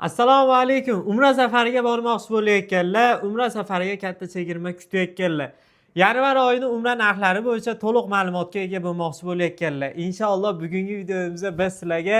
Assalomu alaykum. Umra safariga bormoqchi bo'layotganlar, umra safariga katta chegirma kutayotganlar, yanvar oyini umra narxlari bo'yicha to'liq ma'lumotga ega bo'lmoqchi bo'layotganlar, inshaalloh bugungi videomizda biz sizlarga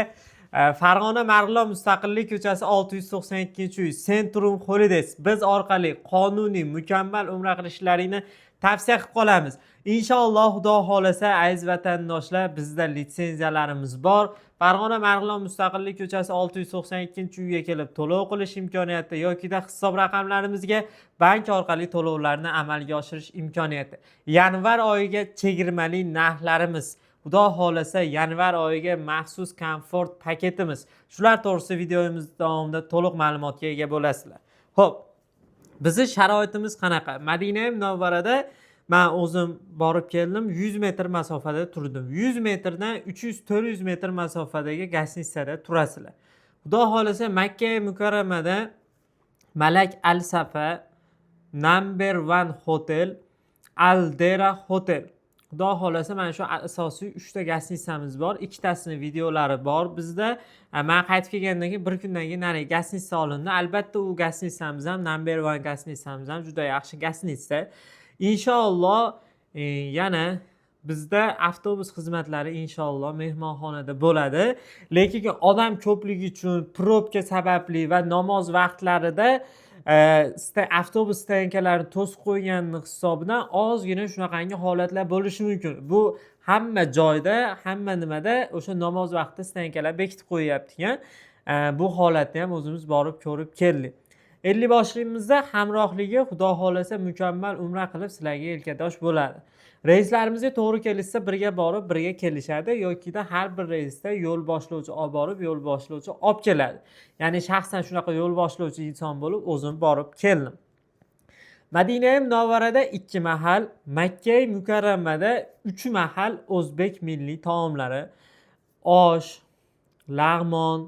Farg'ona, Marg'ilon, Mustaqillik ko'chasi, 692-uy, Centrum Holidays biz orqali qonuniy mukammal umra qilishlaringni tavsiya qilib qolamiz, inshaalloh. Xudo xohlasa, aziz vatandoshlar, bizda litsenziyalarimiz bor. Farg'ona, Marg'ilon, Mustaqillik ko'chasi, 692-uyga kelib to'lov qilish imkoniyati yokida hisob raqamlarimizga bank orqali to'lovlarni amalga oshirish imkoniyati. Yanvar oyiga chegirmali narxlarimiz, xudo xohlasa, yanvar oyiga maxsus komfort paketimiz, shular to'g'risida videomiz davomida to'liq ma'lumotga ega bo'lasizlar. Ho'p, bizni sharoitimiz qanaqa? Madina Munavvarada man o'zim borib keldim, 100 metr masofada turdim. 100 metrdan 300-400 metr masofadagi гостиница da turasizlar. Xudo xohlasa, Makka Mukarramada Malak Al Safa, Number One Hotel, Al Dera Hotel, xudo xohlasa, mana shu asosiy uchta гостиница miz bor. Ikkitasini videolari bor bizda. Man qaytib kelgandan keyin bir kundan keyin narigi гостиница olindi. Albatta, u гостиница miz ham, Number One гостиница miz ham juda yaxshi гостиница, inshaalloh. Yana bizda avtobus xizmatlari, inshaalloh, mehmonxonada bo'ladi, lekin odam ko'pligi uchun, probka sababli va namoz vaqtlarida avtobus стоянка larini to'sib qo'yganini hisobidan ozgina shunaqangi holatlar bo'lishi mumkin. Bu hamma joyda, hamma nimada o'sha namoz vaqtida стоянка lar bekitib qo'yyapti ekan. Bu holatni ham o'zimiz borib ko'rib keldik. 50 boshlig'imizda hamrohligi, xudo xohlasa, mukammal umra qilib sizlarga yelkadosh bo'ladi. Reyslarimizga to'g'ri kelishsa, birga borib, birga kelishadi yokida har bir reysda yo'l boshlovchi olib borib, yo'l boshlovchi olib keladi. Ya'ni shaxsan shunaqa yo'l boshlovchi inson bo'lib o'zim borib keldim. Madina Munavvarada ikki mahal, Makkai Mukarramada uch mahal o'zbek milliy taomlari: osh, lag'mon,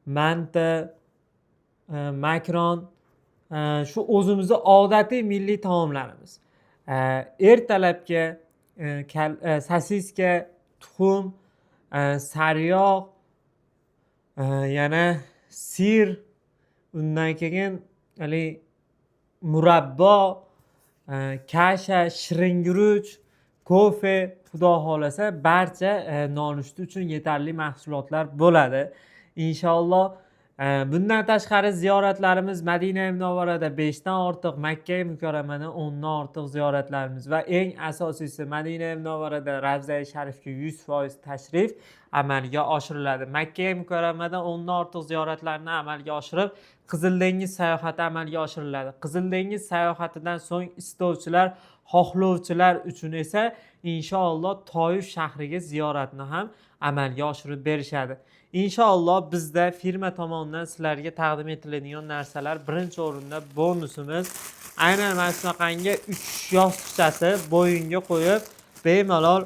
manti, makron, shu o'zimizni odatiy milliy taomlarimiz. Ertalabga sosiska, tuxum, sariyog', yana сыр, undan keyin haligi murabbo, kasha, shirin guruch, kofe, xudo xohlasa, barcha nonushta uchun yetarli mahsulotlar bo'ladi, inshaalloh. Bundan tashqari, ziyoratlarimiz: Madina Munavvarada beshdan ortiq, Makka Mukarramada 10dan ortiq ziyoratlarimiz va eng asosiysi, Madina Munavvarada Ravzai Sharifga 100% tashrif amalga oshiriladi. Makka Mukarramada 10dan ortiq ziyoratlarni amalga oshirib, Qizil dengiz sayohati amalga oshiriladi. Qizil dengiz sayohatidan so'ng istovchilar, xohlovchilar uchun esa, inshaalloh, Toif shahriga ziyoratni ham amalga oshirib berishadi, inshaalloh. Bizda firma tomonidan sizlarga taqdim etiladigan narsalar: birinchi o'rinda bonusimiz, aynan mana shunaqangi uch yostiqchasi, bo'yinga qo'yib bemalol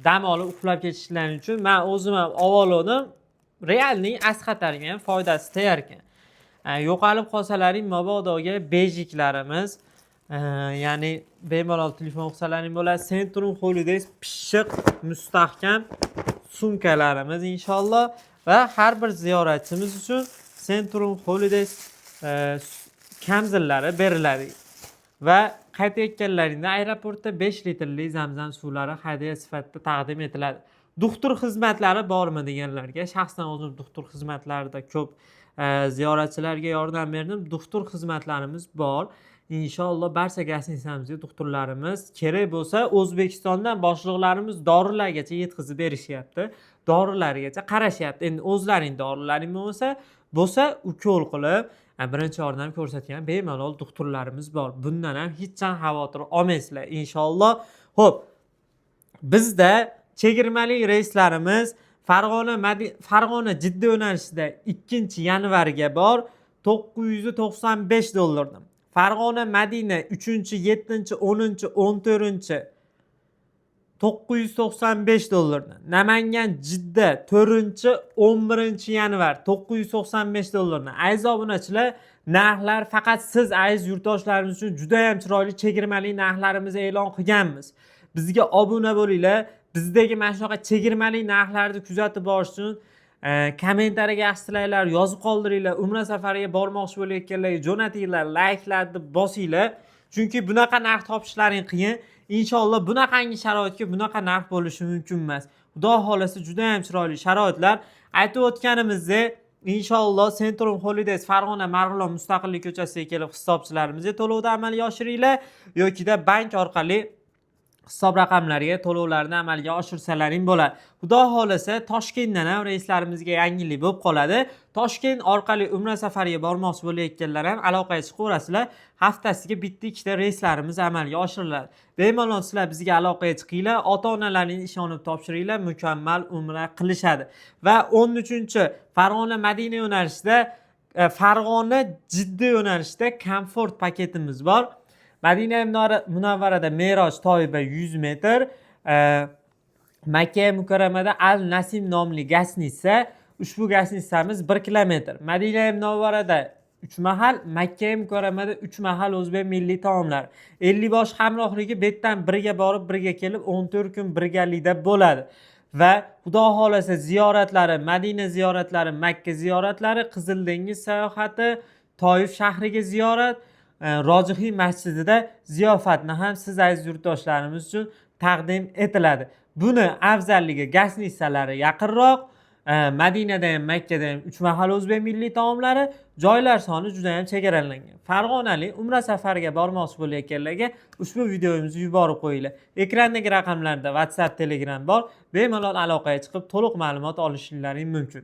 dam olib uxlab ketishlari uchun. Man o'zim ham olgandim, реальный asxatarga ham foydasi tegar ekan. Yo'qolib qolsalaring mabodoga bejiklarimiz, ya'ni bemalol telefon qilsalaring bo'ladi. Centrum Holidays pishiq, mustahkam sumkalarimiz, inshaalloh, va har bir ziyoratchimiz uchun Centrum Holidays kamzillari beriladi va qaytayotganlaringda aeroportda 5 litrli Zamzam suvlari hadya sifatida taqdim etiladi. Doktor xizmatlari bormi deganlarga, shaxsan o'zim doktor xizmatlarida ko'p ziyoratchilarga yordam berdim. Doktor xizmatlarimiz bor, inshaalloh. Barcha гостиница mizga doktorlarimiz kerak bo'lsa, O'zbekistondan boshliqlarimiz dorilargacha yetkazib berishyapti, dorilargacha qarashyapti. Endi o'zlaring dorilaring bo'lsa, ukol qilib, birinchi yordam ko'rsatgan bemalol doktorlarimiz bor. Bundan ham hech ham xavotir olmaysizlar, inshaalloh. Ho'p, bizda chegirmali reyslarimiz Farg'ona Jidda yo'nalishida 2 yanvarga bor, 995 dollardan. Farg'ona Madina 3, 7, 10, 14, 995 dollardan. Namangan Jidda 4, 11 yanvar, 995 dollardan. Aziz obunachilar, narxlar faqat siz, aziz yurtdoshlarimiz uchun judayam chiroyli chegirmali narxlarimizni e'lon qilganmiz. Bizga obuna bo'linglar. Bizdagi mana shunaqa chegirmali narxlarni kuzatib borish uchun. Kommentariyaga yaxshi tilaklar yozib qoldiringlar. Umra safariga bormoqchi bo'layotganlarga jo'natinglar, layklarni bosinglar. Chunki bunaqa narx topishlaring qiyin. Inshaalloh bunaqangi sharoitga bunaqa narx bo'lishi mumkin emas. Xudo xohlasa, juda ham chiroyli sharoitlar. Aytib o'tganimizdek, inshaalloh Centrum Holidays Farg'ona, Marg'ilon, Mustaqillik ko'chasiga kelib hisobchilarimizga to'lovni amalga oshiringlar yokida bank orqali hisob raqamlariga to'lovlarni amalga oshirsalaring bo'ladi. Xudo xohlasa, Toshkentdan ham reyslarimizga yangilik bo'lib qoladi. Toshkent orqali umra safariga bormoqchi bo'layotganlar ham aloqaga chiqaverasizlar. Haftasiga bitta, ikkita reyslarimiz amalga oshiriladi. Bemalol sizlar bizga aloqaga chiqinglar, ota-onalaring ishonib topshiringlar, mukammal umra qilishadi. Va 13 Farg'ona Madina yo'nalishida, Farg'ona Jidda yo'nalishida komfort paketimiz bor. Madina Munavvarada Meroj, Toiba 100 metr, Makka Mukarramada Al Nasim nomli гостиница, ushbu гостиница miz 1 kilometr. Madina Munavvarada 3 mahal, Makka Mukarramada 3 mahal o'zbek milliy taomlari. 50 bosh hamrohligi, bu yerdan birga borib, birga kelib, 14 kun birgalikda bo'ladi. Va Xudo xohlasa, ziyoratlari: Madina ziyoratlari, Makka ziyoratlari, Qizil dengiz sayohati, Toif shahriga ziyorat, Rojihiy masjidida ziyofatni ham siz, aziz yurtdoshlarimiz uchun taqdim etiladi. Buni afzalligi, гостиница lari yaqinroq, Madinada ham, Makkada ham 3 mahal o'zbek milliy taomlari, joylar soni juda ham chegaralangan. Farg'onalik umra safariga bormoqchi bo'layotganlarga ushbu videomizni yuborib qo'yinglar. Ekrandagi raqamlarda WhatsApp, Telegram bor. Bemalol aloqaga chiqib, to'liq ma'lumot olishlaring mumkin.